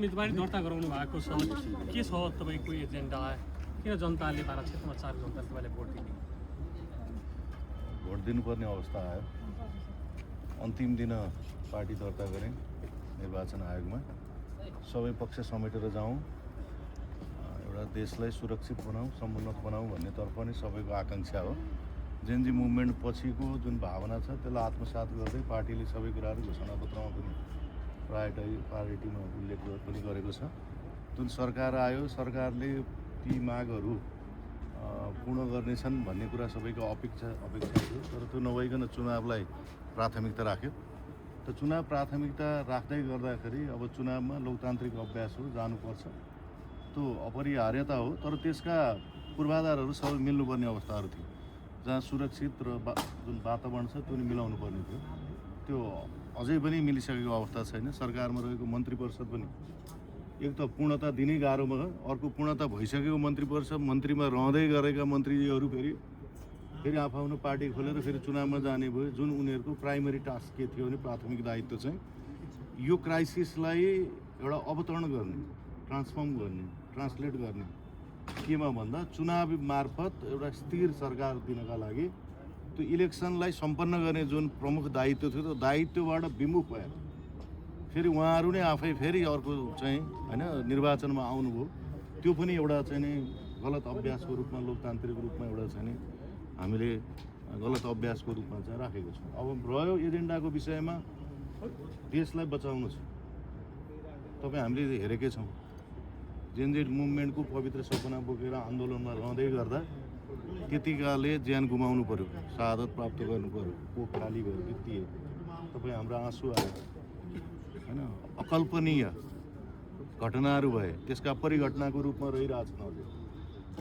उम्मेदवारी दर्ता गराउनु भएको छ के छ तपाईँको एजेन्डा किन जनताले भारत क्षेत्रमा 4 जनताले तपाईँलाई भोट दिने भोट दिनुपर्ने अवस्था आयो अन्तिम दिन पार्टी दर्ता गरेँ निर्वाचन आयोगमा सबै पक्ष समेटेर जाउँ एउटा देशलाई सुरक्षित बनाऊ समुन्नत बनाऊ भन्नेतर्फ नै सबैको आकाङ्क्षा हो जेनजी मुभमेन्ट पछिको जुन भावना छ त्यसलाई आत्मसात गर्दै पार्टीले सबै कुराहरू घोषणापत्रमा पनि प्रायोरिटीमा उल्लेख पनि गरेको छ जुन सरकार आयो सरकारले ती मागहरू पूर्ण गर्नेछन् भन्ने कुरा सबैको अपेक्षा थियो तर त्यो नभइकन चुनावलाई प्राथमिकता राख्यो त चुनाव प्राथमिकता राख्दै गर्दाखेरि अब चुनावमा लोकतान्त्रिक अभ्यास हो जानुपर्छ त्यो अपरिहार्यता हो तर त्यसका पूर्वाधारहरू सबै मिल्नुपर्ने अवस्थाहरू थियो जहाँ सुरक्षित र जुन वातावरण छ त्यो मिलाउनु पर्ने थियो त्यो अझै पनि मिलिसकेको अवस्था छैन सरकारमा रहेको मन्त्री परिषद पनि एक त पूर्णता दिनै गाह्रो भयो अर्को पूर्णता भइसकेको मन्त्री परिषद मन्त्रीमा रहँदै गरेका मन्त्रीहरू फेरि आफू पार्टी खोलेर फेरि चुनावमा जाने भयो जुन उनीहरूको प्राइमरी टास्क के थियो भने प्राथमिक दायित्व चाहिँ यो क्राइसिसलाई एउटा अवतरण गर्ने ट्रान्सफर्म गर्ने ट्रान्सलेट गर्ने केमा भन्दा चुनाव मार्फत एउटा स्थिर सरकार दिनका लागि त्यो इलेक्सनलाई सम्पन्न गर्ने जुन प्रमुख दायित्व थियो त्यो दायित्वबाट विमुख भयो फेरि उहाँहरू नै आफै फेरि अर्को चाहिँ हैन निर्वाचनमा आउनुभयो त्यो पनि एउटा चाहिँ नि गलत अभ्यासको रूपमा लोकतान्त्रिक रूपमा एउटा चाहिँ नि हामीले गलत अभ्यासको रूपमा चाहिँ राखेको छौँ अब रह्यो एजेन्डाको विषयमा देशलाई बचाउनु छ तपाईँ हामीले हेरेकै छौँ जेनजेड मुभमेन्टको पवित्र सपना बोकेर आन्दोलनमा रहँदै गर्दा त्यतिकाले ज्यान गुमाउनु पर्यो शहादत प्राप्त गर्नु पर्यो पोख खाली भयो बित्तिए तपाईँ हाम्रो आँसु आयो हैन अकल्पनीय घटनाहरू भए त्यसका परिघटनाको रूपमा रहिरहेछन् अझै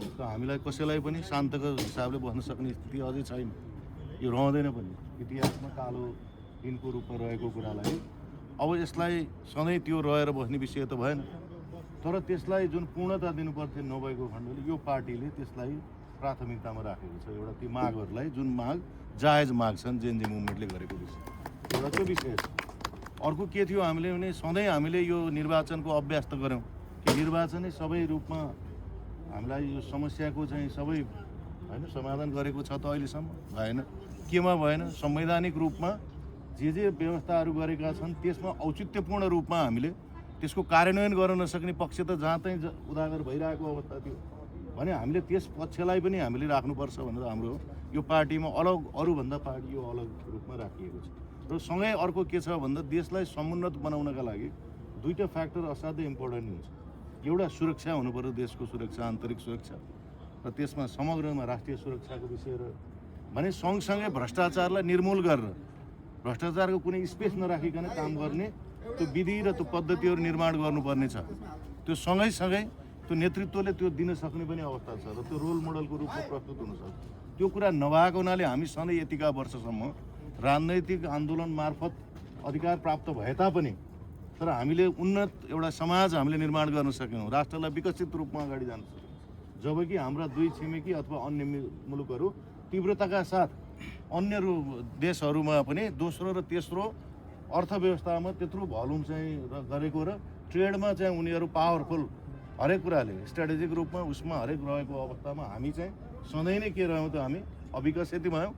त हामीलाई कसैलाई पनि शान्तको हिसाबले बस्न सक्ने स्थिति अझै छैन यो रहँदैन पनि इतिहासमा कालो दिनको रूपमा रहेको कुरालाई अब यसलाई सधैँ त्यो रहेर बस्ने विषय त भएन तर त्यसलाई जुन पूर्णता दिनुपर्थ्यो नभएको खण्डले यो पार्टीले त्यसलाई प्राथमिकतामा राखेको छ एउटा ती मागहरूलाई जुन माग जायज माग छन् जेनजी मुभमेन्टले गरेको विषय एउटा त्यो विषय छ अर्को के थियो हामीले भने सधैँ हामीले यो निर्वाचनको अभ्यास त गऱ्यौँ कि निर्वाचनै सबै रूपमा हामीलाई यो समस्याको चाहिँ सबै होइन समाधान गरेको छ त अहिलेसम्म भएन केमा भएन संवैधानिक रूपमा जे व्यवस्थाहरू गरेका छन् त्यसमा औचित्यपूर्ण रूपमा हामीले त्यसको कार्यान्वयन गर्न नसक्ने पक्ष त जहाँ चाहिँ उजागर भइरहेको अवस्था थियो भने हामीले त्यस पक्षलाई पनि हामीले राख्नुपर्छ भनेर हाम्रो यो पार्टीमा अलग अरूभन्दा पार्टी यो अलग रूपमा राखिएको छ र सँगै अर्को के छ भन्दा देशलाई समुन्नत बनाउनका लागि दुईवटा फ्याक्टर असाध्यै इम्पोर्टेन्ट हुन्छ एउटा सुरक्षा हुनुपर्यो देशको सुरक्षा आन्तरिक सुरक्षा र त्यसमा समग्रमा राष्ट्रिय सुरक्षाको विषय र भने सँगसँगै भ्रष्टाचारलाई निर्मूल गरेर भ्रष्टाचारको कुनै स्पेस नराखिकन काम गर्ने त्यो विधि र त्यो पद्धतिहरू निर्माण गर्नुपर्ने छ त्यो सँगै त्यो नेतृत्वले त्यो दिन सक्ने पनि अवस्था छ र त्यो रोल मोडलको रूपमा प्रस्तुत हुनसक्छ त्यो कुरा नभएको हुनाले हामी सधैँ यतिका वर्षसम्म राजनैतिक आन्दोलन मार्फत अधिकार प्राप्त भए तापनि तर हामीले उन्नत एउटा समाज हामीले निर्माण गर्न सकेनौँ राष्ट्रलाई विकसित रूपमा अगाडि जान सकेनौँ जबकि हाम्रा दुई छिमेकी अथवा अन्य मुलुकहरू तीव्रताका साथ अन्य देशहरूमा पनि दोस्रो र तेस्रो अर्थव्यवस्थामा त्यत्रो भोल्युम चाहिँ गरेको र ट्रेडमा चाहिँ उनीहरू पावरफुल हरेक कुराले स्ट्राटेजिक रूपमा उसमा हरेक रहेको अवस्थामा हामी चाहिँ सधैँ नै के रह्यौँ त हामी अविकसित भयौँ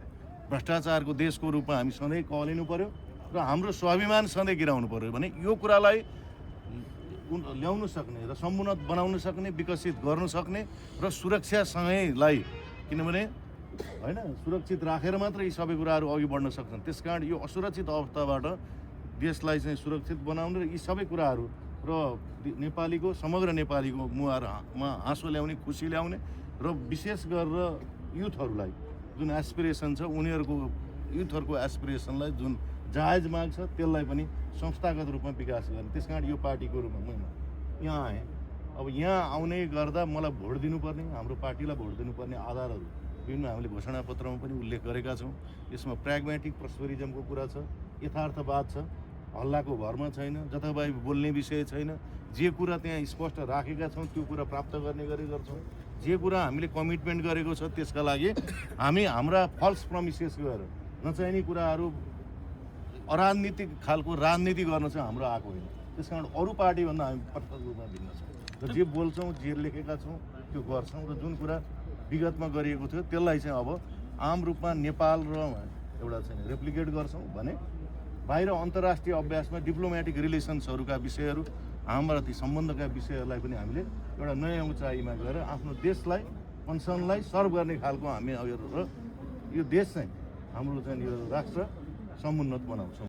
भ्रष्टाचारको देशको रूपमा हामी सधैँ कहलिनु पर्यो र हाम्रो स्वाभिमान सधैँ गिराउनु पर्यो भने यो कुरालाई ल्याउन सक्ने र समुन्नत बनाउन सक्ने विकसित गर्न सक्ने र सुरक्षासँगैलाई किनभने होइन सुरक्षित राखेर मात्र यी सबै कुराहरू अघि बढ्न सक्छन् त्यसकारण यो असुरक्षित अवस्थाबाट देशलाई चाहिँ सुरक्षित बनाउने र यी सबै कुराहरू र नेपालीको समग्र नेपालीको मुहारमा हाँसो ल्याउने खुसी ल्याउने र विशेष गरेर युथहरूलाई जुन एस्पिरेसन छ उनीहरूको युथहरूको एस्पिरेसनलाई जुन जायज माग छ त्यसलाई पनि संस्थागत रूपमा विकास गर्ने त्यस कारण यो पार्टीको रूपमा म यहाँ आएँ अब यहाँ आउने गर्दा मलाई भोट दिनुपर्ने हाम्रो पार्टीलाई भोट दिनुपर्ने आधारहरू विभिन्न हामीले घोषणापत्रमा पनि उल्लेख गरेका छौँ यसमा प्राग्मेटिक प्रस्पेरिजमको कुरा छ यथार्थवाद छ हल्लाको भरमा छैन जथाभावी बोल्ने विषय छैन जे कुरा त्यहाँ स्पष्ट राखेका छौँ त्यो कुरा प्राप्त गर्ने गरी गर्छौँ जे कुरा हामीले कमिटमेन्ट गरेको छ त्यसका लागि हामी हाम्रा फल्स प्रमिसेस गरेर नचाहिने कुराहरू अराजनीतिक खालको राजनीति गर्न चाहिँ हाम्रो आएको होइन त्यस कारण अरू पार्टीभन्दा हामी प्रत्यक्ष रूपमा भिन्न छौँ र जे बोल्छौँ जे लेखेका छौँ त्यो गर्छौँ र जुन कुरा विगतमा गरिएको थियो त्यसलाई चाहिँ अब आम रूपमा नेपाल र एउटा चाहिँ रेप्लिकेट गर्छौँ भने बाहिर अन्तर्राष्ट्रिय अभ्यासमा डिप्लोमेटिक रिलेसन्सहरूका विषयहरू हाम्रा ती सम्बन्धका विषयहरूलाई पनि हामीले एउटा नयाँ उचाइमा गएर आफ्नो देशलाई कन्सर्नलाई सर्भ गर्ने खालको हामी र यो देश चाहिँ हाम्रो चाहिँ यो राष्ट्र समुन्नत बनाउँछौँ।